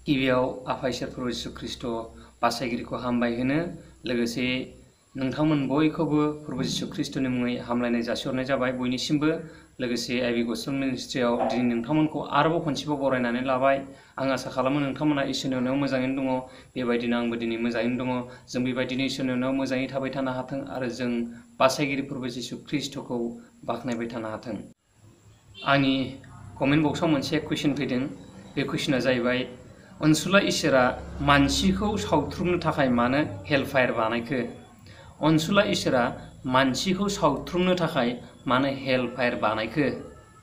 गिबियाव आफा इसोर प्रभु जिसु ख्रीष्ट बासायगिरिखौ हामबाय होनो लोगोसे नोंथांमोन बयखौबो प्रभु जिसु ख्रीष्टनि मुङै हामलायनाय जासिहरनाय जाबाय बयनिसिमबो लोगोसे I.B.Gospel मिनिस्ट्रियाव दिनै नोंथांमोनखौ आरोबाव खनसेबाव बरायनानै लाबाय आं आसा खालामो नोंथांमोना इसोरनि अननायाव मोजाङैनो दङ बेबायदिनो आंबो दिनै मोजाङैनो दङ जों बेबायदिनो इसोरनि अननायाव मोजाङै थाबाय थानो हाथों आरो जों बासायगिरि प्रभु जिसु ख्रीष्टखौ बाख्नायबाय थानो हाथों। आंनि कमेन्ट बक्सआव मोनसे कुइसन फैदों बे कुइसना जाहैबाय अनसुला इसोरा मानसिखौ सावथ्रुमनो थाखाय मानो हेलफायर बानायखो अनसुला इसोरा मानसिखौ सावथ्रुमनो थाखाय मानो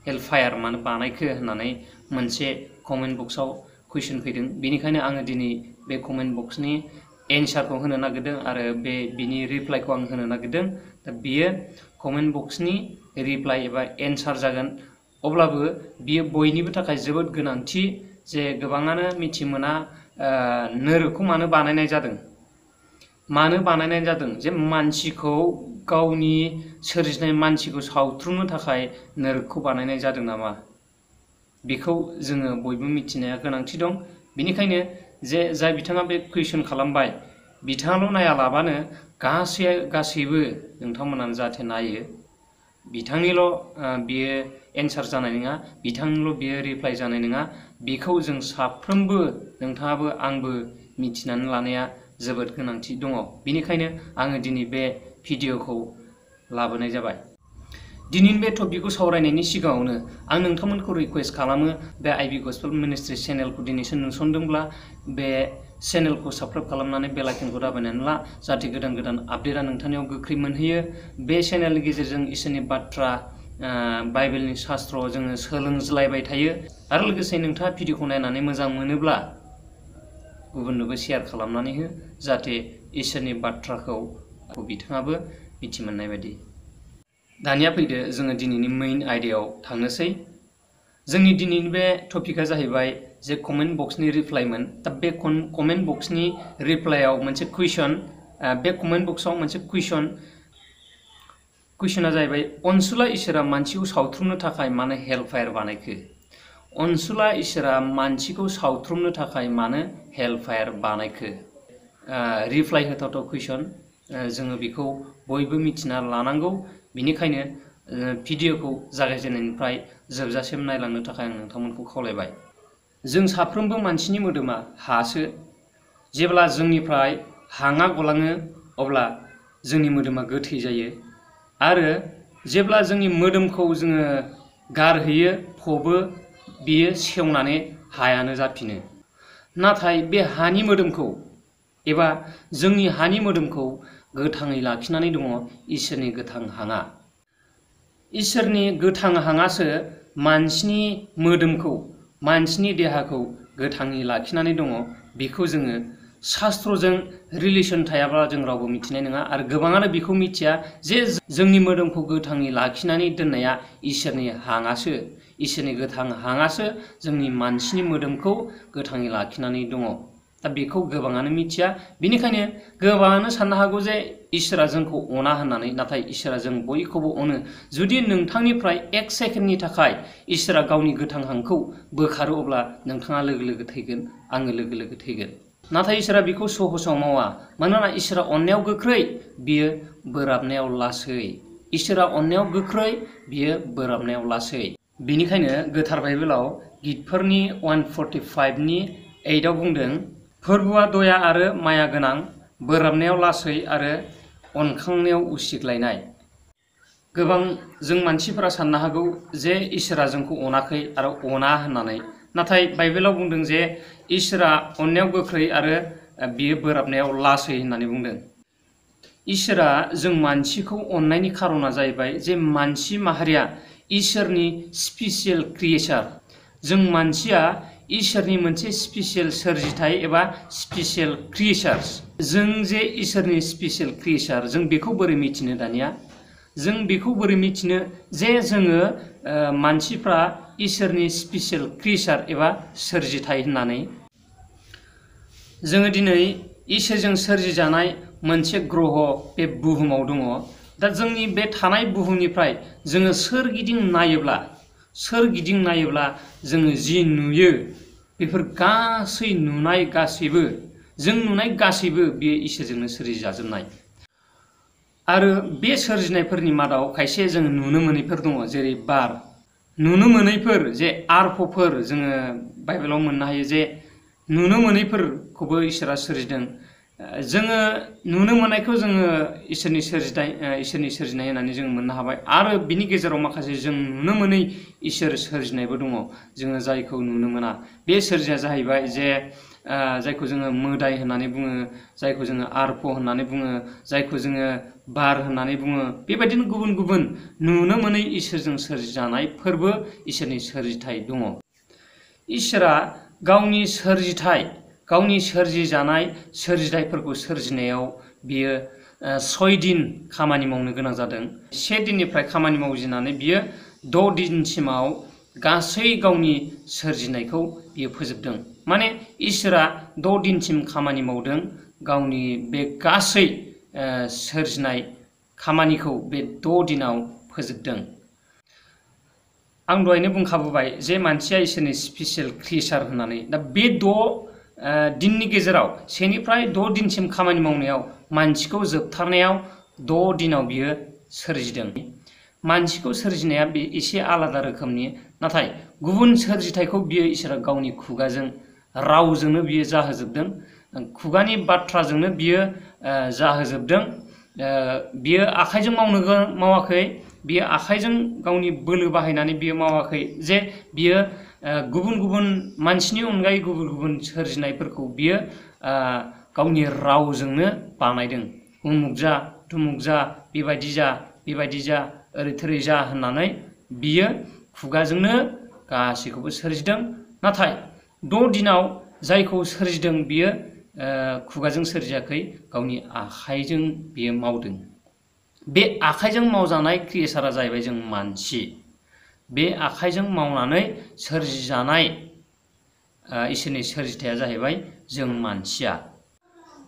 हेलफायर मानो बानायखो होननानै मोनसे कमेन्ट बक्सआव कुइसन फैदों बेनिखायनो आङो दिनै बे कमेन्ट बक्सनि एन्सारखौ होनो नागिरदों आरो बिनि रिप्लाइखौ आं होनो नागिरदों दा बियो कमेन्ट बक्सनि रिप्लाइ एबा एन्सार जागोन अब्लाबो बियो बयनिबो थाखाय जोबोद गोनांथि जे गोबाङानो मिथिमोना नोरखौ मानो बानायनाय जादों जे मानसिखौ गावनि सोरजिनाय मानसिखौ सावथ्रुमनो थाखाय नोरखौ बानायनाय जादों नामा बेखौ जोङो बयबो मिथिनाया गोनांथि दं बेनिखायनो जे जाय बिथाङा बे कुइसन खालामबाय बिथाङाल' नायालाबानो गासैबो नोंथांमोनानो जाहाथे नायो बिथांनिल' बियो एन्सार जानाय नङा बिथांनिल' बियो रिप्लाइ जानाय नङा बेखौ जों साफ्रोमबो नोंथाङाबो आंबो मिथिनानै लानाया जोबोद गोनांथि दङ बेनिखायनो आङो दिनै बे भिडिअखौ लाबोनाय जाबाय। दिनैनि बे टपिकखौ सावरायनायनि सिगाङावनो आं नोंथांमोनखौ रिक्वेस्ट खालामो बे I.B.Gospel मिनिस्ट्रि चेनेलखौ दिनैसो नुसनदोंब्ला बे चेनेलखौ साबस्क्राइब खालामनानै बेल आइकनखौ दाबायनानै ला जाहाथे गोदान गोदान आपडेटआ नोंथांनियाव गोख्रै मोनहैयो बे चेनेलनि गेजेरजों इसोरनि बाथ्रा बाइबेलनि शास्त्र जोङो सोलोंज्लायबाय थायो आरो लोगोसे नोंथाङा भिडिअखौ नायनानै मोजां मोनोब्ला गुबुननोबो शेयार खालामनानै हो जाहाथे इसोरनि बाथ्राखौ बिथाङाबो मिथिमोननाय बायदि। दानिया फैदो जोङो दिनैनि मेइन आयदायाव थांनोसै जोंनि दिनैनि बे टपिकआ जाहैबाय जे कमेन्ट बक्सनि रिप्लाइमोन दा बे कमेन्ट बक्सनि रिप्लाइआव मोनसे कुइसन बे कमेन्ट बक्सआव मोनसे कुइसना जाहैबाय अनसुला इसोरा मानसिखौ सावथ्रुमनो थाखाय मानो हेलफायर बानायखो अनसुला इसोरा मानसिखौ सावथ्रुमनो थाखाय मानो हेलफायर बानायखो रिप्लाइ होथावथाव कुइसन जोङो बेखौ बयबो मिथिना लानांगौ बेनिखायनो भिडिअखौ जागायजेननायनिफ्राय जोबजासिम नायलांनो थाखाय आं नोंथांमोनखौ खावलायबाय। जों साफ्रोमबो मानसिनि मोदोमा हासो जेब्ला जोंनिफ्राय हाङा गलाङो अब्ला जोंनि मोदोमा गोथै जायो आरो जेब्ला जोंनि मोदोमखौ जोङो गारहैयो फबो बियो सेवनानै हायानो जाफिनो नाथाय बे हानि मोदोमखौ एबा जोंनि हानि मोदोमखौ गोथाङै लाखिनानै दङ इसोरनि गोथां हाङा इसोरनि गोथां हाङासो मानसिनि मोदोमखौ मानसिनि देहाखौ गोथाङै लाखिनानै दङ बेखौ जोङो शास्त्रजों रिलेसन थायाब्ला जों रावबो मिथिनाय नङा आरो गोबाङानो बेखौ मिथिया जे जोंनि मोदोमखौ गोथाङै लाखिनानै दोननाया इसोरनि हाङासो इसोरनि गोथां हाङासो जोंनि मानसिनि मोदोमखौ गोथाङै लाखिनानै दङ दा बेखौ गोबाङानो मिथिया बेनिखायनो गोबाङानो साननो हागौ जे इसोरा जोंखौ अना होननानै नाथाय इसोरा जों बयखौबो अनो जुदि नोंथांनिफ्राय 1 सेकेन्डनि थाखाय इसोरा गावनि गोथां हांखौ बोखारो अब्ला नोंथाङा लोगो लोगो थैगोन आङो लोगो लोगो थैगोन नाथाय इसोरा बेखौ सहसाव मावा मानोना इसोरा अननायाव गोख्रै बियो बोराबनायाव लासै इसोरा अननायाव गोख्रै बियो बोराबनायाव लासै बेनिखायनो गोथार बाइबेलाव गितफोरनि 145नि 8आव बुंदों फोरबुआ दया आरो माया गोनां बोराबनायाव लासै आरो अनखांनायाव उसिग्लायनाय। गोबां जों मानसिफोरा साननो हागौ जे इसोरा जोंखौ अनाखै आरो अना होननानै नाथाय बाइबेलाव बुंदों जे इसोरा अननायाव गोख्रै आरो बियो बोराबनायाव लासै होननानै बुंदों। इसोरा जों मानसिखौ अननायनि खारना जाहैबाय जे मानसि माहारिया इसोरनि स्पेसियेल क्रिएचार जों मानसिया इसोरनि मोनसे स्पेसियेल सोरजिथाय एबा स्पेसियेल क्रिएचार्स जों जे इसोरनि स्पेसियेल क्रिएचार जों बेखौ बोरै मिथिनो दानिया जों बेखौ बोरै मिथिनो जे जोङो मानसिफ्रा इसोरनि स्पेसियेल क्रिएचार एबा सोरजिथाय होननानै जोङो दिनै इसोरजों सोरजिजानाय मोनसे ग्रह बे बुहुमाव दङ दा जोंनि बे थानाय बुहुमनिफ्राय जोङो सोरगिदिं नायोब्ला जोङो जि नुयो बेफोर गासै नुनाय गासैबो जों नुनाय गासैबो बेयो इसोरजोंनो सोरजिजाजोबनाय। आरो बे सोरजिनायफोरनि मादाव खायसे जों नुनो मोनैफोर दङ, जेरै बार। नुनो मोनैफोर जे आर्फफोर जोङो बाइबेलाव मोननो हायो जे नुनो मोनैफोरखौबो इसोरा सोरजिदों। जोङो नुनो मोननायखौ जोङो इसोरनि सोरजिनाय होननानै जों मोननो हाबाय। आरो बिनि गेजेराव माखासे जों नुनो मोनै इसोर सोरजिनायबो दङ, जोङो जायखौ नुनो मोना। बे सोरजिया जाहैबाय जे जायखौ जोङो मोदाय होननानै बुङो, जायखौ जोङो आर्फ होननानै बुङो, जायखौ जोङो बार होननानै बुङो। बेबायदिनो गुबुन गुबुन नुनो मोनै इसोरजों सोरजिजानाय फोरबो इसोरनि सोरजिथाय दङ। इसोरा गावनि सोरजिजानाय सोरजिथायफोरखौ सोरजिनायाव बियो 6 दिन खामानि मावनो गोनां जादों। 1 दिननिफ्राय खामानि मावजेननानै बियो 6 दिनसिमाव गासै गावनि सोरजिनायखौ बियो फोजोबदों। माने इसोरा 6 दिनसिम खामानि मावदों, गावनि बे गासै सोरजिनाय खामानिखौ बे 6 दिनाव फोजोबदों। आं दहायनो बुंखाबोबाय जे मानसिया इसोरनि स्पेसियेल क्रिएचार होननानै। दा बे 6 दिननि गेजेराव 1 निफ्राय 6 दिनसिम खामानि मावनायाव मानसिखौ जोबथारनायाव 6 दिनाव बियो सोरजिदों। मानसिखौ सोरजिनाया बे एसे आलादा रोखोमनि, नाथाय गुबुन सोरजिथायखौ बियो इसोरा गावनि खुगाजों रावजोंनो बियो जाहोजोबदों, खुगानि बाथ्राजोंनो बियो जाहोजोबदों। बियो आखाइजों मावाखै, बियो आखाइजों गावनि बोलो बाहायनानै बियो मावाखै जे बियो गुबुन गुबुन मानसिनि अनगायै गुबुन गुबुन सोरजिनायफोरखौ बियो गावनि रावजोंनो बानायदों। उमुक जा, तुमुक जा, बेबायदि जा, ओरै थोरै जा होननानै बियो खुगाजोंनो गासैखौबो सोरजिदों। नाथाय 6 दिनाव जायखौ सोरजिदों बियो खुगाजों सोरजियाखै, गावनि आखाइजों बियो मावदों। बे आखाइजों मावजानाय क्रिएचारा जाहैबाय जों मानसि। बे आखाइजों मावनानै सोरजिजानाय इसोरनि सोरजिथाया जाहैबाय जों मानसिया।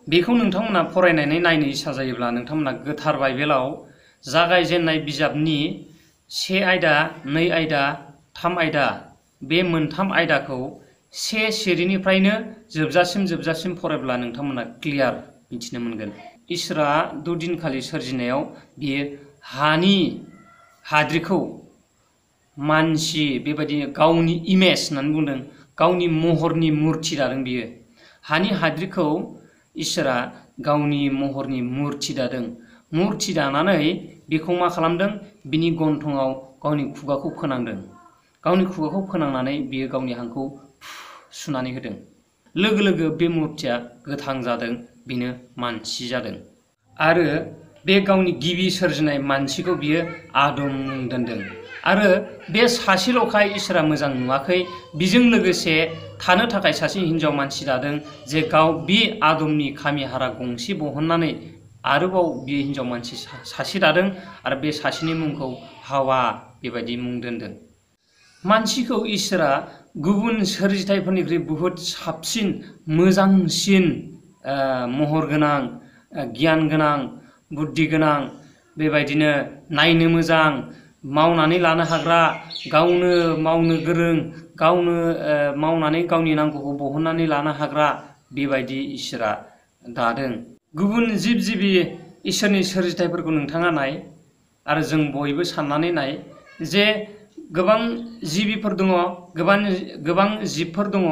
बेखौ नोंथांमोना फरायनानै नायनो इच्छा जायोब्ला नोंथांमोना गोथार बाइबेलाव जागायजेननाय बिजाबनि 1 आयदा, 2 आयदा, 3 आयदा, बे मोनथाम आयदाखौ 1 सिरिनिफ्रायनो जोबजासिम फरायब्ला नोंथांमोना क्लियार मिथिनो मोनगोन। इसोरा 6 दिनखालि सोरजिनायाव बियो हाद्रिखौ मानसि बेबायदिनो गावनि इमेज होननानै बुंदों, गावनि महरनि मुर्ति दादों। बियो हानि हाद्रिखौ इसोरा गावनि महरनि मुर्ति दादों। मुर्ति दानानै बेखौ मा खालामदों? बिनि गन्थङाव गावनि खुगाखौ फोनांदों। गावनि खुगाखौ फोनांनानै बियो गावनि हांखौ सुनानै होदों। लोगो लोगो बे मुर्तिया गोथां जादों, बेनो मानसि जादों। आरो बे गावनि गिबि सोरजिनाय मानसिखौ बियो आदम मुं दोनदों। आरो बे सासेल'खाय इसोरा मोजां नुवाखै, बिजों लोगोसे थानो थाखाय सासे हिनजाव मानसि दादों, जे बे आदमनि खामि हारा गंसे बहननानै आरोबाव बे हिनजाव मानसि सासे दादों, आरो बे सासेनि मुंखौ हावा बेबायदि मुं दोनदों। मानसिखौ इसोरा गुबुन सोरजिथायफोरनिख्रुइ बुहुद साबसिन, मोजांसिन महर गोनां, गियान गोनां, बुद्धि गोनां, बेबायदिनो नायनो मोजां, मावनानै लानो हाग्रा, गावनो मावनो गोरों, गावनो मावनानै गावनि नांगौखौ बहननानै लानो हाग्रा, बेबायदि इसोरा दादों। गुबुन जिब जिबि इसोरनि सोरजिथायफोरखौ नोंथाङा नाय, आरो जों बयबो साननानै नाय जे गोबां जिबिफोर दङ, गोबां जिबफोर दङ,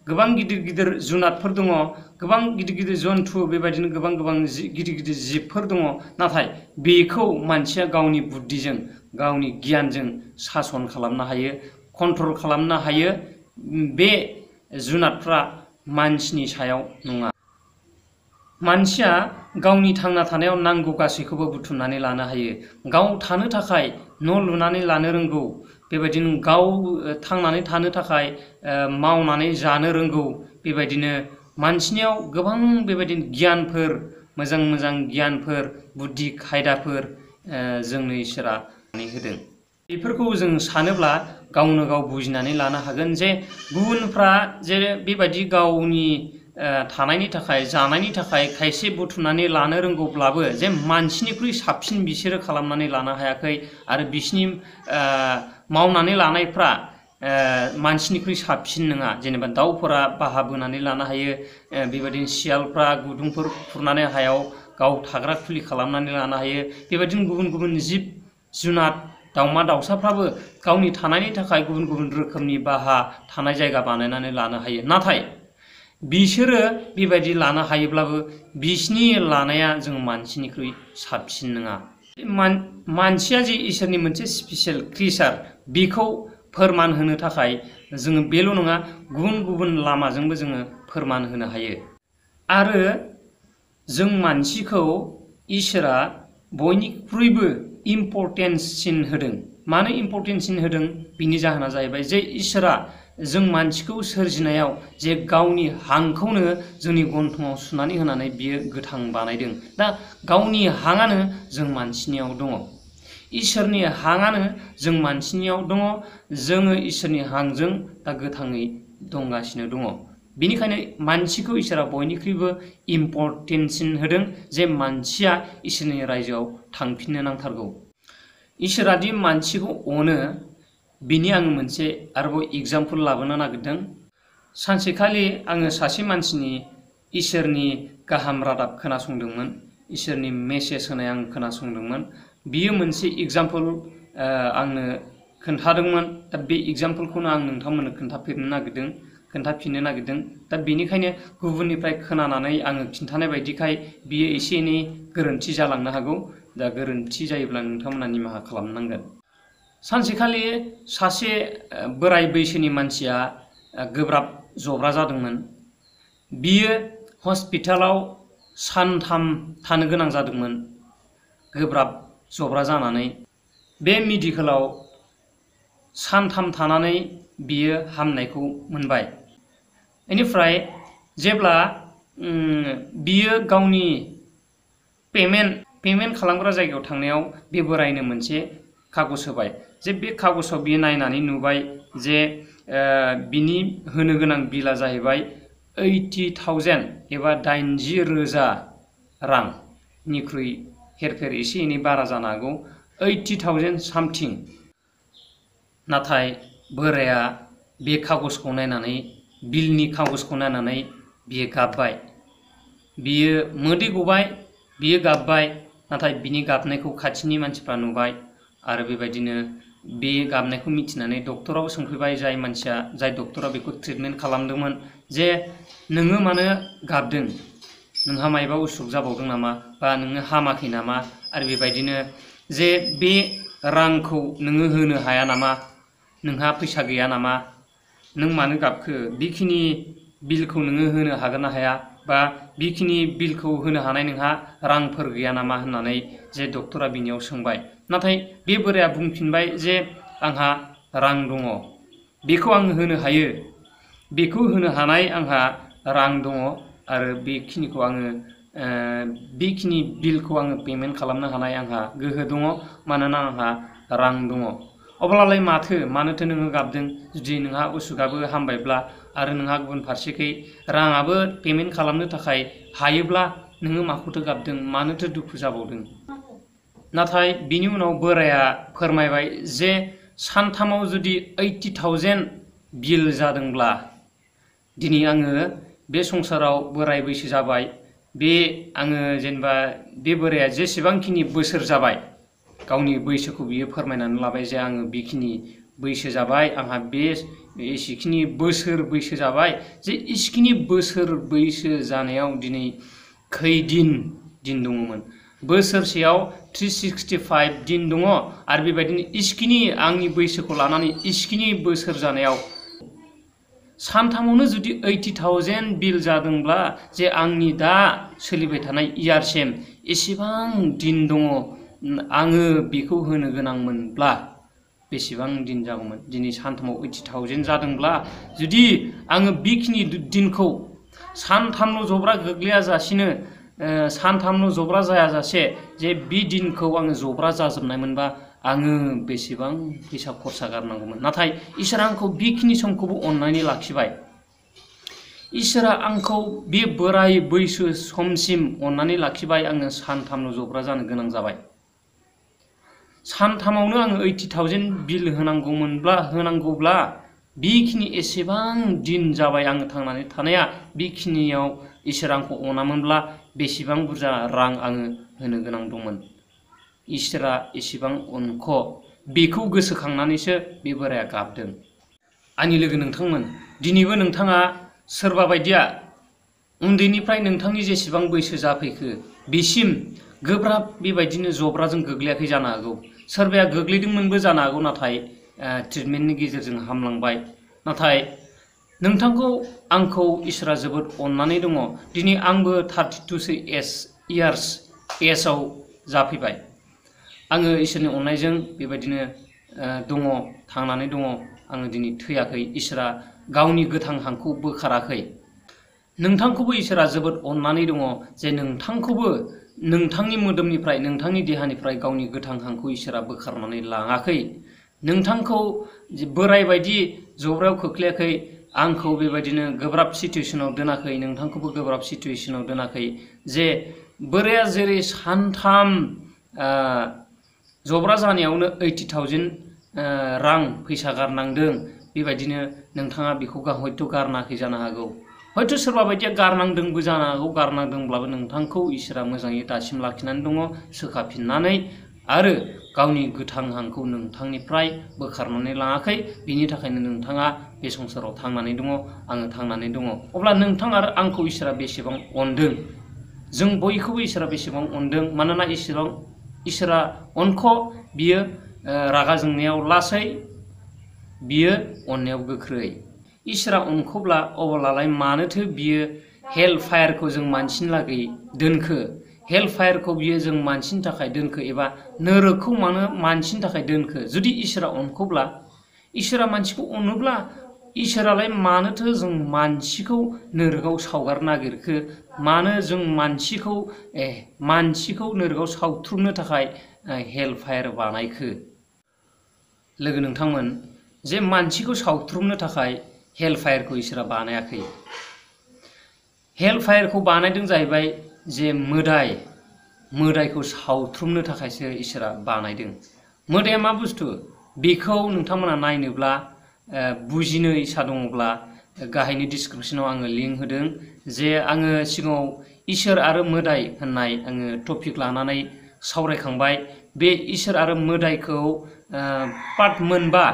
गोबां गिदिर गिदिर जुनादफोर दङ, गोबां गिदिर गिदिर जन्थु, बेबायदिनो गोबां गिदिर गिदिर जिबफोर दङ। नाथाय बेखौ मानसिया गावनि बुद्धिजों, गावनि गियानजों सासन खालामनो हायो, कन्ट्रल खालामनो हायो। बे जुनादफ्रा मानसिनि सायाव नङा। मानसिया गावनि थांना थानायाव नांगौ गासैखौबो बुथुमनानै लानो हायो। गाव थानो थाखाय न' लुनानै लानो रोंगौ, बेबायदिनो गाव थांनानै थानो थाखाय मावनानै जानो रोंगौ। बेबायदिनो मानसिनियाव गोबां बेबायदिनो गियानफोर, मोजां मोजां गियानफोर, बुद्धि खायदाफोर जोंनो इसोरा होदों। बेफोरखौ जों सानोब्ला गावनो गाव बुजिनानै लानो हागोन जे गुबुनफ्रा जे बेबायदि गावनि थानायनि थाखाय, जानायनि थाखाय खायसे बुथुमनानै लानो रोंगौब्लाबो जे मानसिनिख्रुइ साबसिन बिसोरो खालामनानै लानो हायाखै। आरो बिसिनि मावनानै लानायफ्रा मानसिनिख्रुइ साबसिन नङा। जेनेबा दाउफोरा बाहा बोनानै लानो हायो, बेबायदिनो सियालफ्रा गुदुंफोर खुरनानै हायाव गाव थाग्रा खुलि खालामनानै लानो हायो। बेबायदिनो गुबुन गुबुन जिब जुनार दाउमा दाउसाफ्राबो गावनि थानायनि थाखाय गुबुन गुबुन रोखोमनि बाहा थानाय जायगा बानायनानै लानो हायो। नाथाय बिसोरो बेबायदि लानो हायोब्लाबो बिसिनि लानाया जों मानसिनिख्रुइ साबसिन नङा। मानसिया जे इसोरनि मोनसे स्पेसियेल क्रिसार, बेखौ फोरमान होनो थाखाय जोङो बेल' नङा, गुबुन गुबुन लामाजोंबो जोङो फोरमान होनो हायो। आरो जों मानसिखौ इसोरा बयनिख्रुइबो इम्परटेन्ससिन होदों। मानो इम्परटेन्ससिन होदों? बिनि जाहोना जाहैबाय जे इसोरा जों मानसिखौ सोरजिनायाव जे गावनि हांखौनो जोंनि गन्थङाव सुनानै होनानै बियो गोथां बानायदों। दा गावनि हांआनो जों मानसिनियाव दङ, इसोरनि हांआनो जों मानसिनियाव दङ। जोङो इसोरनि हांजों दा गोथाङै दंगासिनो दङ। बेनिखायनो मानसिखौ इसोरा बयनिख्रुइबो इम्परटेन्ससिन होदों जे मानसिया इसोरनि रायजोआव थांफिननो नांथारगौ। इसोरा दि मानसिखौ अनो, बिनि आङो मोनसे आरोबाव एग्जाम्पल लाबोनो नागिरदों। सानसेखालि आङो सासे मानसिनि इसोरनि गाहाम रादाब खोनासंदोंमोन, इसोरनि मेसेज होनाय आं खोनासंदोंमोन। बियो मोनसे एग्जाम्पल आंनो खोन्थादोंमोन। दा बे एग्जाम्पलखौनो आं नोंथांमोननो खोन्थाफिननो नागिरदों। दा बेनिखायनो गुबुननिफ्राय खोनानानै आङो खिन्थानाय बायदिखाय बियो एसे एनै गोरोन्थि जालांनो हागौ। दा गोरोन्थि जायोब्ला नोंथांमोना निमाहा खालामनांगोन। सानसेखालि सासे बोराय बैसोनि मानसिया गोब्राब जब्रा जादोंमोन। बियो हस्पिटालाव सानथाम थानो गोनां जादोंमोन गोब्राब जब्रा जानानै। बे मेडिकेलाव सानथाम थानानै बियो हामनायखौ मोनबाय। बेनिफ्राय जेब्ला बियो गावनि पेमेन्ट खालामग्रा जायगायाव थांनायाव बे बोरायनो मोनसे कागज होबाय। जे बे कागजाव बियो नायनानै नुबाय जे बिनि होनो गोनां बिला जाहैबाय 80,000 एबा 80,000 रांनिख्रुइ हेरफेर एसे एनै बारा जानो हागौ, 80,000 सामथिं। नाथाय बोराया बे कागजखौ नायनानै, बिलनि कागजखौ नायनानै बियो गाबबाय। बियो मोदै गबाय, बियो गाबबाय। नाथाय बिनि गाबनायखौ खाथिनि मानसिफ्रा नुबाय आरो बेबायदिनो बे गाबनायखौ मिथिनानै डक्टराव सोंफैबाय। जाय डक्टरा बेखौ ट्रिटमेन्ट खालामदोंमोन, जे नोङो मानो गाबदों? नोंहा मायबा उसुख जाबावदों नामा? बा नोङो हामाखै नामा? आरो बेबायदिनो जे बे रांखौ नोङो होनो हाया नामा? नोंहा फैसा गैया नामा? नों मानो गाबखो? बेखिनि बिलखौ नोङो होनो हागोन ना हाया? बा बेखिनि बिलखौ होनो हानाय नोंहा रांफोर गैया नामा? होननानै जे डक्टरा बिनियाव सोंबाय। नाथाय बे बोराया बुंफिनबाय जे आंहा रां दङ, बेखौ आं होनो हायो, बेखौ होनो हानाय आंहा रां दङ आरो बेखिनिखौ आङो बेखिनि बिलखौ आङो पेमेन्ट खालामनो हानाय आंहा गोहो दङ, मानोना आंहा रां दङ। अब्लालाय मानोथो नोङो गाबदों? जुदि नोंहा उसुगाबो हामबायब्ला आरो नोंहा गुबुन फारसेखै राङाबो पेमेन्ट खालामनो थाखाय हायोब्ला नोङो माखौथो गाबदों? मानोथो दुखु जाबावदों? नाथाय बिनि उनाव बोराया फोरमायबाय जे सानथामाव जुदि 80,000 बिल जादोंब्ला, दिनै आङो बे संसाराव बोराय बैसो जाबाय, आङो जेनेबा बे बोराया जेसेबांखिनि बोसोर जाबाय, गावनि बैसोखौ बियो फोरमायनानै लाबाय जे आङो बेखिनि बैसो जाबाय, आंहा एसेखिनि बोसोर बैसो जाबाय, जे इसेखिनि बोसोर बैसो जानायाव दिनै खैदिन दङमोन? बोसोरसेयाव 365 दिन दङ। आरो बेबायदिनो इसेखिनि आंनि बैसोखौ लानानै इसेखिनि बोसोर जानायाव सानथामावनो जुदि 80,000 बिल जादोंब्ला, जे आंनि दा सोलिबाय थानाय इयारसिम एसेबां दिन दङ, आङो बेखौ होनो गोनांमोनब्ला बेसेबां दिन जागौमोन? दिनै सानथामाव 80,000 जादोंब्ला, जुदि आङो बेखिनि दिनखौ सानथामल' जब्रा गोग्लैयाजासिनो, सानथामल' जब्रा जायाजासे जे बे दिनखौ आङो जब्रा जाजोबनायमोनबा आङो बेसेबां फैसा खरसा गारनांगौमोन? नाथाय इसोरा आंखौ बेखिनि समखौबो अननानै लाखिबाय। इसोरा आंखौ बे बोराय बैसो समसिम अननानै लाखिबाय। आङो सानथामल' जब्रा जानो गोनां जाबाय। सानथामावनो आङो 80,000 बिल होनांगौब्ला बेखिनि एसेबां दिन जाबाय आङो थांनानै थानाया, बेखिनियाव इसोर आंखौ अनामोनब्ला बेसेबां बुरजा रां आङो होनो गोनां दंमोन। इसोरा एसेबां अनख' बेखौ गोसोखांनानैसो बे बोराया गाबदों। आंनि लोगो नोंथांमोन, दिनैबो नोंथाङा सोरबा बायदिया उन्दैनिफ्राय नोंथांनि जेसेबां बैसो जाफैखो बेसिम गोब्राब बेबायदिनो जब्राजों गोग्लैयाखै जानो हागौ। सोरबाया गोग्लैदोंमोनबो जानो हागौ, नाथाय ट्रिटमेन्टनि गेजेरजों हामलांबाय। नाथाय नोंथांखौ आंखौ इसोरा जोबोद अननानै दङ। दिनै आंबो 32 इयार्स एजआव जाफैबाय। आङो इसोरनि अननायजों बेबायदिनो दङ, थांनानै दङ। आङो दिनै थैयाखै। इसोरा गावनि गोथां हांखौ बोखाराखै। नोंथांखौबो इसोरा जोबोद अननानै दङ जे नोंथांखौबो नोंथांनि मोदोमनिफ्राय, नोंथांनि देहानिफ्राय गावनि गोथां हांखौ इसोरा बोखारनानै लाङाखै। नोंथांखौ बोराय बायदि जब्रायाव खोख्लैयाखै। आंखौ बेबायदिनो गोब्राब सिचुवेसनाव दोनाखै, नोंथांखौबो गोब्राब सिचुवेसनाव दोनाखै। जे बोराया जेरै सानथाम जब्रा जानायावनो 80,000 रां फैसा गारनांदों, बेबायदिनो नोंथाङा बेखौ हयथ' गारनाखै जानो हागौ। हयथ' सोरबा बायदिया गारनांदोंबो जानो हागौ। गारनांदोंब्लाबो नोंथांखौ इसोरा मोजाङै दासिम लाखिनानै दङ, सोखाफिननानै आरो गावनि गोथां हांखौ नोंथांनिफ्राय बोखारनानै लाङाखै। बिनि थाखायनो नोंथाङा बे संसाराव थांनानै दङ, आङो थांनानै दङ। अब्ला नोंथां आरो आंखौ इसोरा बेसेबां अनदों, जों बयखौबो इसोरा बेसेबां अनदों। मानोना इसोरा अनख', बियो रागा जोंनायाव लासै, बियो अननायाव गोख्रै। इसोरा अनख'ब्ला अब्लालाय मानोथो बियो हेल फायारखौ जों मानसिनि लागै दोनखो? हेल फायारखौ बियो जों मानसिनि थाखाय दोनखो, एबा नोरकखौ मानो मानसिनि थाखाय दोनखो? जुदि इसोरा अनख'ब्ला, इसोरा मानसिखौ अनोब्ला, इसोरालाय मानोथो जों मानसिखौ नोरकआव सावगारनो नागिरखो? मानो जों मानसिखौ नोरकआव सावथ्रुमनो थाखाय हेल फायार बानायखो? लोगो नोंथांमोन, जे मानसिखौ सावथ्रुमनो थाखाय हेल फायारखौ इसोरा बानायाखै। हेल फायारखौ बानायदों जाहैबाय जे मोदायखौ सावथ्रुमनो थाखायसो इसोरा बानायदों। मोदाया मा बुस्थु बेखौ नोंथांमोना नायनोब्ला, बुजिनो इसा दङब्ला गाहायनि डिसक्रिपसनाव आङो लिंक होदों। जे आङो सिगाङाव इसोर आरो मोदाय होननाय आङो टपिक लानानै सावरायखांबाय। बे इसोर आरो मोदायखौ पार्ट मोनबा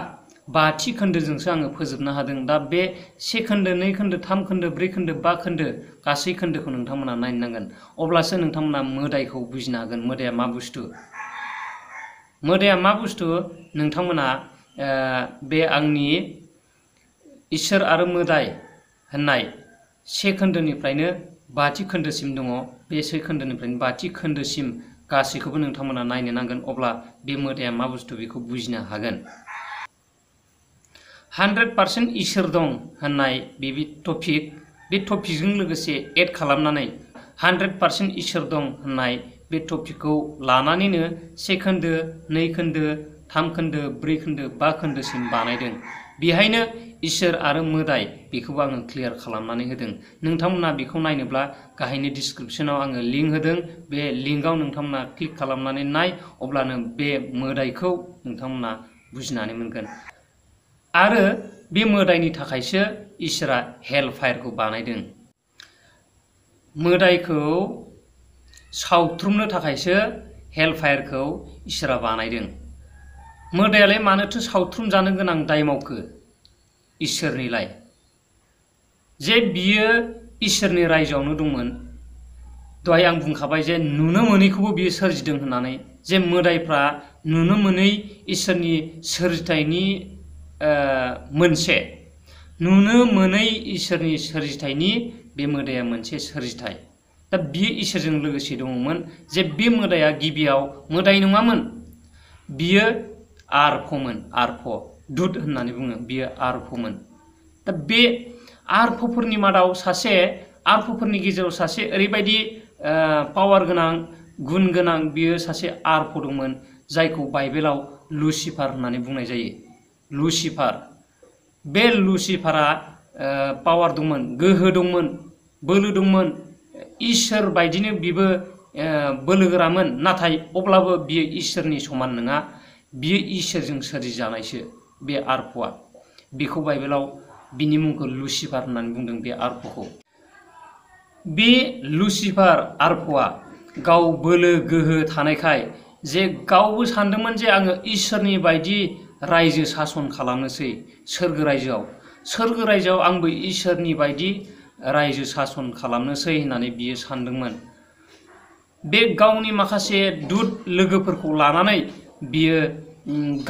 5थि खोन्दोजोंसो आङो फोजोबनो हादों। दा बे 1 खोन्दो, 2 खोन्दो, 3 खोन्दो, 4 खोन्दो, 5 खोन्दो गासै खोन्दोखौ नोंथांमोना नायनो नांगोन। अब्लासो नोंथांमोना मोदायखौ बुजिनो हागोन। मोदाया मा बुस्थु? मोदाया मा बुस्थु नोंथांमोना बे आंनि इसोर आरो मोदाय होननाय 1 खोन्दोनिफ्रायनो 5थि खोन्दोसिम दङ। बे 1 खोन्दोनिफ्रायनो 5थि खोन्दोसिम गासैखौबो नोंथांमोना नायनो नांगोन। अब्ला बे मोदाया मा बुस्थु बेखौ बुजिनो हागोन। 100% इसोर दं होननाय बे टपिक, बे टपिकजों लोगोसे एड खालामनानै 100% इसोर दं होननाय बे टपिकखौ लानानैनो 1 खोन्दो, 2 खोन्दो, 3 खोन्दो, 4 खोन्दो, 5 खोन्दोसिम बानायदों। बेहायनो इसोर आरो मोदाय बेखौबो आङो क्लियार खालामनानै होदों। नोंथांमोना बेखौ नायनोब्ला गाहायनि डिसक्रिपसनाव आङो लिंक होदों। बे लिंकआव नोंथांमोना क्लिक खालामनानै नाय, अब्लानो बे मोदायखौ नोंथांमोना बुजिनानै मोनगोन। आरो बे मोदायनि थाखायसो इसोरा हेल फायारखौ बानायदों। मोदायखौ सावथ्रुमनो थाखायसो हेल फायारखौ इसोरा बानायदों। मोदायालाय मानोथो सावथ्रुम जानो गोनां दाय मावखो इसोरनिलाय? जे बियो इसोरनि रायजोआवनो दंमोन। दहाय आं बुंखाबाय जे नुनो मोनैखौबो बियो सोरजिदों होननानै। जे मोदायफ्रा नुनो मोनै इसोरनि सोरजिथायनि मोनसे, नुनो मोनै इसोरनि सोरजिथायनि बे मोदाया मोनसे सोरजिथाय। दा बियो इसोरजों लोगोसे दङमोन। जे बे मोदाया गिबियाव मोदाय नङामोन, बियो आरफ'मोन। दुत होननानै बुङो, बियो आरफ'मोन। दा बे आरफ'फोरनि मादाव आरफ'फोरनि गेजेराव सासे ओरैबायदि पावार गोनां, गुन गोनां बियो सासे आरफ' दंमोन, जायखौ बाइबेलाव लुसिफार होननानै बुंनाय जायो। लुसिफार, बे लुसिफारा पावार दंमोन, गोहो दंमोन, बोलो दंमोन। इसोर बायदिनो बिबो बोलोगोरामोन। नाथाय अब्लाबो बियो इसोरनि समान नङा। बियो इसोरजों सोरजिजानायसो बे आरफ'आ। बेखौ बाइबेलाव बिनि मुंखौ लुसिफार होननानै बुंदों बे आर्फखौ। बे लुसिफार आर्फआ गाव बोलो गोहो थानायखाय जे गावबो सानदोंमोन जे आङो इसोरनि बायदि रायजो सासन खालामनोसै सोरगो रायजोआव आंबो इसोरनि बायदि रायजो सासन खालामनोसै होननानै बियो सानदोंमोन। बे गावनि माखासे दुत लोगोफोरखौ लानानै बियो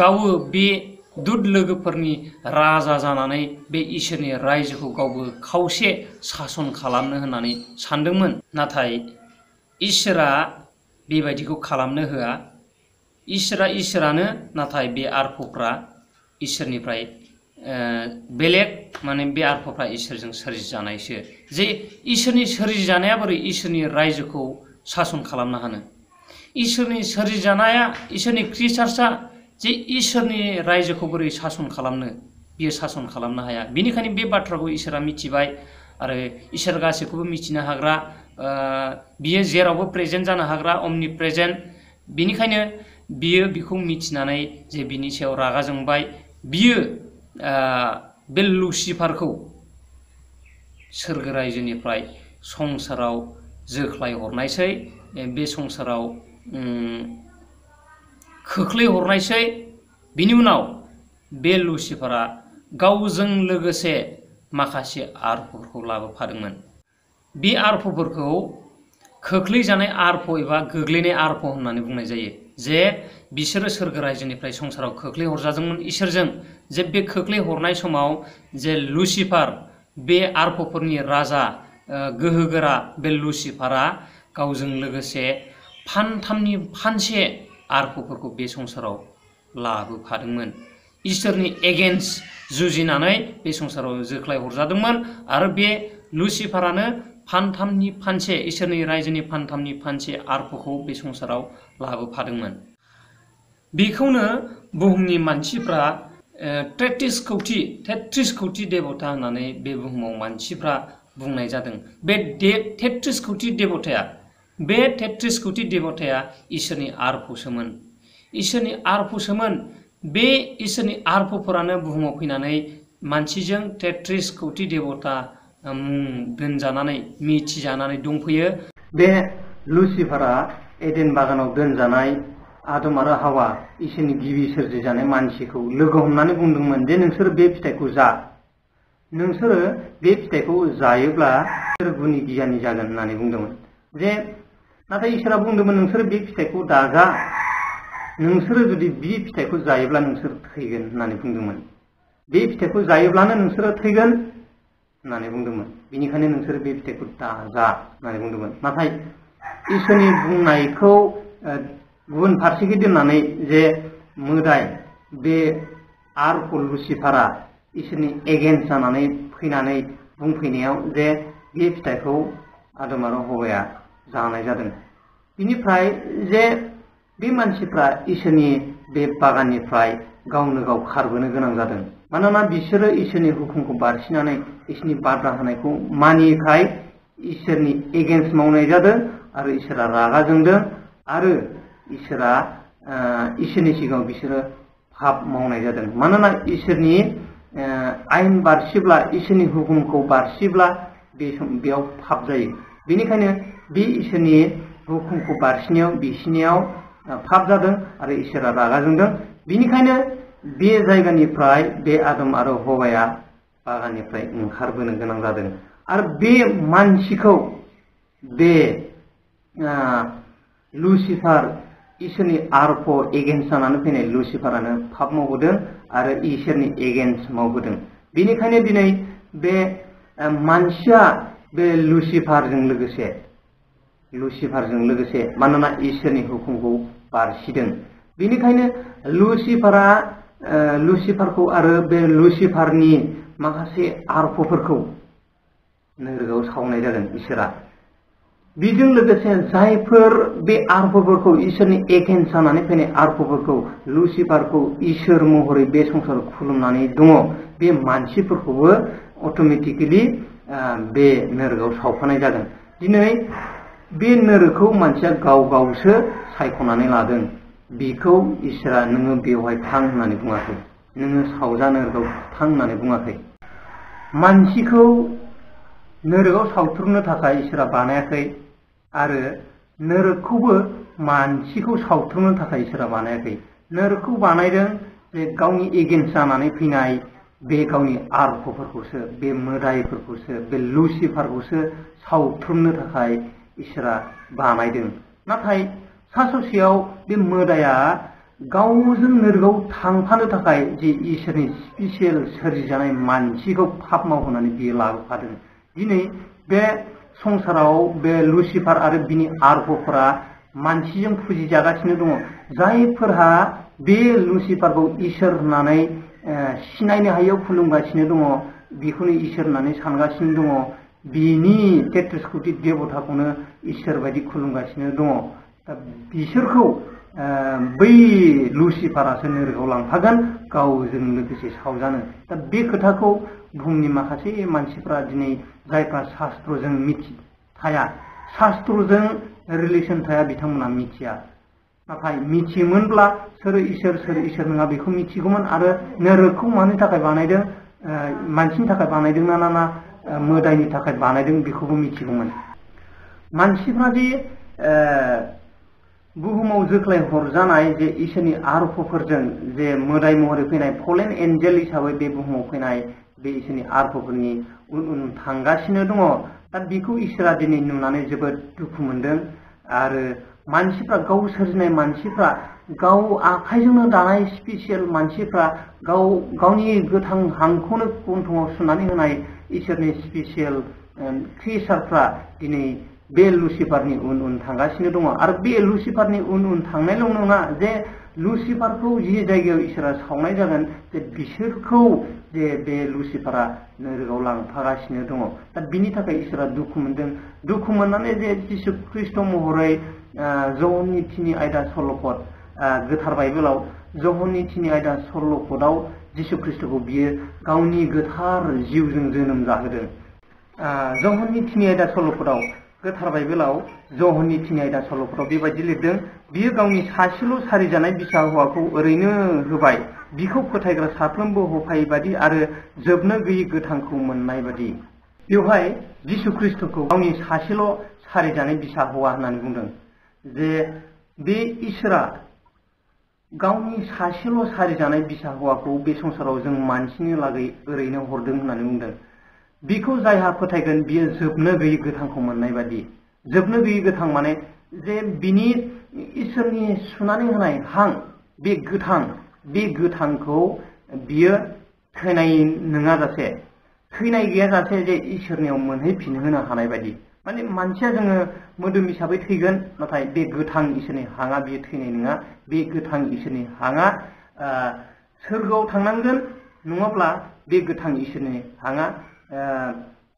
गावो बे दुत लोगोफोरनि राजा जानानै बे इसोरनि रायजोखौ गावबो खावसे सासन खालामनो होननानै सानदोंमोन। नाथाय इसोरा बेबायदिखौ खालामनो होआ। इसोरानो, नाथाय बे आर्फफ्रा इसोरनिफ्राय बेलेग, माने बे आर्फफ्रा इसोरजों सोरजिजानायसो। जे इसोरनि सोरजिजानाया बोरै इसोरनि रायजोखौ सासन खालामनो हानो? इसोरनि सोरजिजानाया, इसोरनि क्रिसार्सआ जे इसोरनि रायजोखौ बोरै सासन खालामनो? बियो सासन खालामनो हाया। बेनिखायनो बे बाथ्राखौ इसोरा मिथिबाय आरो इसोर गासैखौबो मिथिनो हाग्रा, बियो जेरावबो प्रेजेन्ट जानो हाग्रा, अमनि प्रेजेन्ट। बेनिखायनो बियो बेखौ मिथिनानै जे बिनि सायाव रागा जोंबाय, बियो बे लुसिफारखौ सोरगो रायजोनिफ्राय संसाराव जोख्लायहरनायसै, बे संसाराव खोख्लैहरनायसै। बिनि उनाव बे लुसिफारा गावजों लोगोसे माखासे आर्फफोरखौ लाबोफादोंमोन। बे आर्फफोरखौ खोख्लैजानाय आर्फ एबा गोग्लैनाय आर्फ होननानै बुंनाय जायो। जे बिसोरो सोरगो रायजोनिफ्राय संसाराव खोख्लैहरजादोंमोन इसोरजों। जे बे खोख्लैहरनाय समाव जे लुसिफार, बे आर्फफोरनि राजा, गोहोगोरा बे लुसिफारा गावजों लोगोसे फानसे आर्फफोरखौ बे संसाराव लाबोफादोंमोन। इसोरनि एगेन्स्ट जुजिनानै बे संसाराव जोख्लायहरजादोंमोन आरो बे लुसिफारानो फानसे इसोरनि रायजोनि फानसे आर्फखौ बे संसाराव लाबोफादोंमोन। बेखौनो बुहुमनि मानसिफ्रा 33 कौटि देबता होननानै बे बुहुमाव मानसिफ्रा बुंनाय जादों। बे 33 कौटि देबताया इसोरनि आर्फसोमोन। बे इसोरनि आर्फफोरानो बुहुमाव फैनानै मानसिजों 33 कौटि देबता मुं दोनजानानै मिथिजानानै दंफैयो। बे लुसिफारा एडेन बागानाव दोनजानाय आदम आरो हावा, इसोरनि गिबि सोरजिजानाय मानसिखौ लोगो हमनानै बुंदोंमोन जे नोंसोर बे फिथाइखौ जा, नोंसोरो बे फिथाइखौ जायोब्ला नोंसोर गुनि गियानि जागोन होननानै बुंदोंमोन। जे नाथाय इसोरा बुंदोंमोन नोंसोर बे फिथाइखौ दाजा, नोंसोरो जुदि बे फिथाइखौ जायोब्ला नोंसोर थैगोन होननानै बुंदोंमोन। बे फिथाइखौ जायोब्लानो नोंसोरो थैगोन होननानै बुंदोंमोन। बेनिखायनो नोंसोर बे फिथाइखौ दाजा होननानै बुंदोंमोन। नाथाय इसोरनि बुंनायखौ गुबुन फारसेखै दोननानै जे मोदाय, बे आर्फ लुसिफारा इसोरनि एगेन्स्ट जानानै फैनानै बुंफैनायाव जे बे फिथाइखौ आदम आरो हौवाया जानाय जादों। बिनिफ्राय जे बे मानसिफ्रा इसोरनि बे बागाननिफ्राय गावनो गाव खारबोनो गोनां जादों। मानोना बिसोरो इसोरनि हुकुमखौ बारसिनानै इसोरनि बादा होनायखौ मानियैखाय इसोरनि एगेन्स्ट मावनाय जादों आरो इसोरा रागा जोंदों आरो इसोरनि सिगाङाव बिसोरो पाप मावनाय जादों। मानोना इसोरनि आयेन बारसिब्ला, इसोरनि हुकुमखौ बारसिब्ला बेयाव पाप जायो। बेनिखायनो बे इसोरनि हुकुमखौ बारसिनायाव बिसिनियाव पाप जादों आरो इसोरा रागा जोंदों। बेनिखायनो बे जायगानिफ्राय बे आदम आरो हौवाया बागाननिफ्राय ओंखारबोनो गोनां जादों। आरो बे मानसिखौ बे लुसिफार, इसोरनि आर्फ एगेन्स्ट जानानै फैनाय लुसिफारानो पाप मावबोदों आरो इसोरनि एगेन्स्ट मावबोदों। बेनिखायनो दिनै बे मानसिया बे लुसिफारजों लोगोसे मानोना इसोरनि हुकुमखौ बारसिदों। बेनिखायनो लुसिफारखौ आरो बे लुसिफारनि माखासे आर्फफोरखौ नोरगोआव सावनाय जादों इसोरा। बेजों लोगोसे जायफोर बे आर्फफोरखौ, इसोरनि एगेन्स्ट जानानै फैनाय आर्फफोरखौ, लुसिफारखौ इसोर महरै बे संसाराव खुलुमनानै दङ, बे मानसिफोरखौबो अट'मेटिकेलि बे नोरगोआव सावफानाय जागोन। दिनै बे नोरगोखौ मानसिया गाव गावसो सायख'नानै लादों। बेखौ इसोरा नोङो बेवहाय थां होननानै बुङाखै। नोङो सावजा नोरगाव थां होननानै बुङाखै। मानसिखौ नोरगाव सावथ्रुमनो थाखाय इसोरा बानायाखै आरो नोरगखौबो मानसिखौ सावथ्रुमनो थाखाय इसोरा बानायाखै। नोरगखौ बानायदों जे गावनि एगेन्स्ट जानानै फैनाय बे गावनि आर्फफोरखौसो, बे मोदायफोरखौसो, बे लुसिफारखौसो सावथ्रुमनो थाखाय इसोरा बानायदों। नाथाय सा ससेयाव बे मोदाया गावजों नोरगाव थांफानो थाखाय जे इसोरनि स्पेसियेल सोरजिजानाय मानसिखौ पाप मावहोनानै बियो लाबोफादों। दिनै बे संसाराव बे लुसिफार आरो बिनि आर्फफोरा मानसिजों फुजिजागासिनो दङ। जायफोरहा बे लुसिफारखौ इसोर होननानै सिनायनो हायैयाव खुलुमगासिनो दङ, बेखौनो इसोर होननानै सानगासिनो दङ, बिनि तेत्रिस-कौटि देबताखौनो इसोर बायदि खुलुमगासिनो दङ। दा बिसोरखौ बै लुसिफारासो नोरगाव लांफागोन गावजों लोगोसे सावजानो। दा बे खोथाखौ बुहुमनि माखासे मानसिफ्रा दिनै जायफ्रा शास्त्रजों थाया, शास्त्रजों रिलेसन थाया, बिथांमोना मिथिया। नाथाय मिथियोमोनब्ला सोर इसोर नङा बेखौ मिथिगौमोन आरो नोरगखौ मानि थाखाय बानायदों, मानसिनि थाखाय बानायदों ना मोदायनि थाखाय बानायदों बेखौबो मिथिगौमोन। मानसिफ्रा जे बुहुमाव जोख्लाय हरजानाय जे इसोरनि आर्फफोरजों जे मोदाय महरै फैनाय फलेन एन्जेल हिसाबै बे बुहुमाव फैनाय बे इसोरनि आर्फफोरनि उन उन थांगासिनो दङ। दा बेखौ इसोरा दिनै नुनानै जोबोद दुखु मोनदों आरो मानसिफ्रा, गाव सोरजिनाय मानसिफ्रा, गाव आखाइजोंनो दानाय स्पेसियेल मानसिफ्रा, गावनि गोथां हांखौनो गन्थङाव सुनानै होनाय इसोरनि स्पेसियेल क्रिसारफ्रा दिनै बे लुसिफारनि उन उन थांगासिनो दङ। आरो बे लुसिफारनि उन उन थांनायल' नङा, जे लुसिफारखौ जि जायगायाव इसोरा सावनाय जागोन जे बिसोरखौ जे बे लुसिफारा नोरगाव लांफागासिनो दङ। दा बिनि थाखाय इसोरा दुखु मोनदों। दुखु मोननानै जे जिसु ख्रिस्ट' महरै जहननि 3 आयदा सल'पद, गोथार बाइबेलाव जहननि 3 आयदा सल'पदआव जिसु ख्रिस्ट'खौ बियो गावनि गोथार जिउजों जोनोम जाहोदों। जहननि 3 आयदा सल'पदआव, गोथार बाइबेलाव जहननि 3 आयदा सल'पदआव बेबायदि लिरदों, बियो गावनि सासेल' सारिजानाय बिसा हौवाखौ ओरैनो होबाय, बिखौ फोथायग्रा साफ्रोमबो हफायै बादि आरो जोबनो गैयै गोथांखौ मोननाय बादि। बेवहाय जिसु ख्रिस्ट'खौ गावनि सासेल' सारिजानाय बिसा हौवा होननानै बुंदों। जे बे इसोरा गावनि सासेल' सारिजानाय बिसा हौवाखौ बे संसाराव जों मानसिनि लागै ओरैनो हरदों होननानै बुंदों। बिखौ जायहा फोथायगोन बियो जोबनो गैयै गोथांखौ मोननाय बादि। जोबनो गैयै गोथां माने जे बिनि इसोरनि सुनानै होनाय हां, बे गोथांखौ बियो थैनाय नङाजासे, थैनाय गैयाजासे जे इसोरनियाव मोनहैफिनहोनो हानाय बायदि। माने मानसिया जोङो मोदोम हिसाबै थैगोन, नाथाय बे गोथां इसोरनि हाङा बियो थैनाय नङा। बे गोथां इसोरनि हाङा सोरगोआव थांनांगोन, नङाब्ला बे गोथां इसोरनि हाङा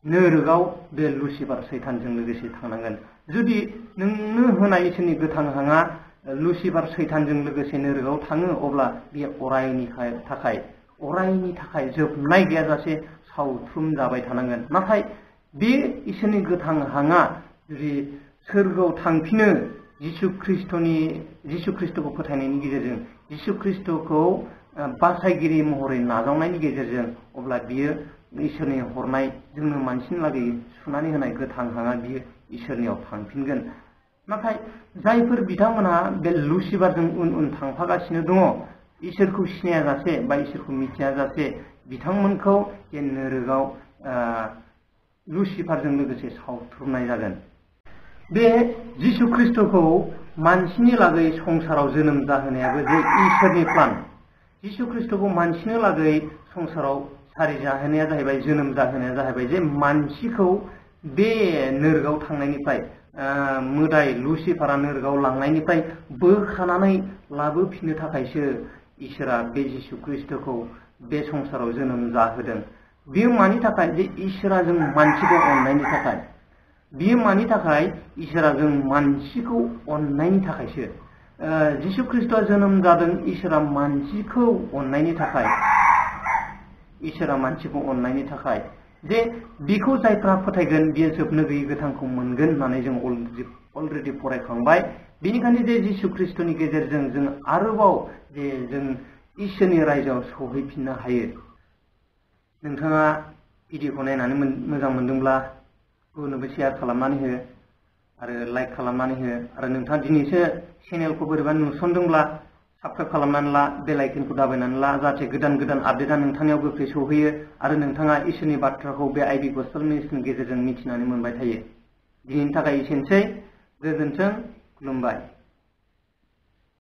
नोरगाव बे लुसिफार सैतानजों लोगोसे थांनांगोन। जुदि नोंनो होनाय इसोरनि गोथां हाङा लुसिफार सैतानजों लोगोसे नोरगाव थाङो, अब्ला बे अरायनि थाखाय जोबनाय गैयाजासे सावथ्रुम जाबाय थानांगोन। नाथाय बे इसोरनि गोथां हाङा जुदि सोरगोआव थांफिनो जिसु ख्रिस्ट'खौ फोथायनायनि गेजेरजों, जिसु ख्रिस्ट'खौ बासायगिरि महरै नाजावनायनि गेजेरजों, अब्ला बियो इसोरनि हरनाय जोंनो मानसिनि लागै सुनानै होनाय गोथां हाङा बियो इसोरनियाव थांफिनगोन। नाथाय जायफोर बिथांमोनहा बे लुसिफारजों उन उन थांफागासिनो दङ, इसोरखौ सिनायाजासे बा इसोरखौ मिथियाजासे, बिथांमोनखौ जे नोरगाव लुसिफारजों लोगोसे सावथ्रुमनाय जागोन। बे जिसु ख्रिस्ट'खौ मानसिनि लागै संसाराव जोनोम जाहोनायाबो जे इसोरनि प्लान। जिसु ख्रिस्ट'खौ मानसिनि लागै संसाराव सारिजाहोनाया जाहैबाय, जोनोम जाहोनाया जाहैबाय जे मानसिखौ बे नोरगाव थांनायनिफ्राय, मोदाय लुसिफारा नोरगाव लांनायनिफ्राय बोखानानै लाबोफिननो थाखायसो इसोरा बे जिसु ख्रिस्ट'खौ बे संसाराव जोनोम जाहोदों। बियो मानि थाखाय? जे इसोरा जों मानसिखौ अननायनि थाखाय। बियो मानि थाखाय? इसोरा जों मानसिखौ अननायनि थाखायसो। जिसु ख्रिस्ट'आ जोनोम जादों इसोरा मानसिखौ अननायनि थाखाय। इसोरा मानसिखौ अननायनि थाखाय जे बिखौ जायफ्रा फोथायगोन बियो जोबनो गैयै गोथांखौ मोनगोन होननानै जों अलरेडि फरायखांबाय। बेनिखायनो जे जिसु ख्रिस्ट'नि गेजेरजों जों आरोबाव जे जों इसोरनि रायजोआव सौहैफिननो हायो। नोंथाङा भिडिअखौ नायनानै मोजां मोनदोंब्ला गुबुननोबो शेयार खालामनानै हो आरो लाइक खालामनानै हो आरो नोंथाङा दिनैसो चेनेलखौ बोरैबा नुसनदोंब्ला साबस्क्राइब खालामनानै ला, बेल आइकनखौ दाबायनानै ला, जाहाथे गोदान गोदान आपडेटआ नोंथांनियाव गोख्रै सौहैयो आरो नोंथाङा इसोरनि बाथ्राखौ बे I.B. Gospel मिनिस्ट्रिनि गेजेरजों मिथिनानै मोनबाय थायो। दिनैनि थाखाय एसेनोसै। गोजोन्थों, खुलुमबाय।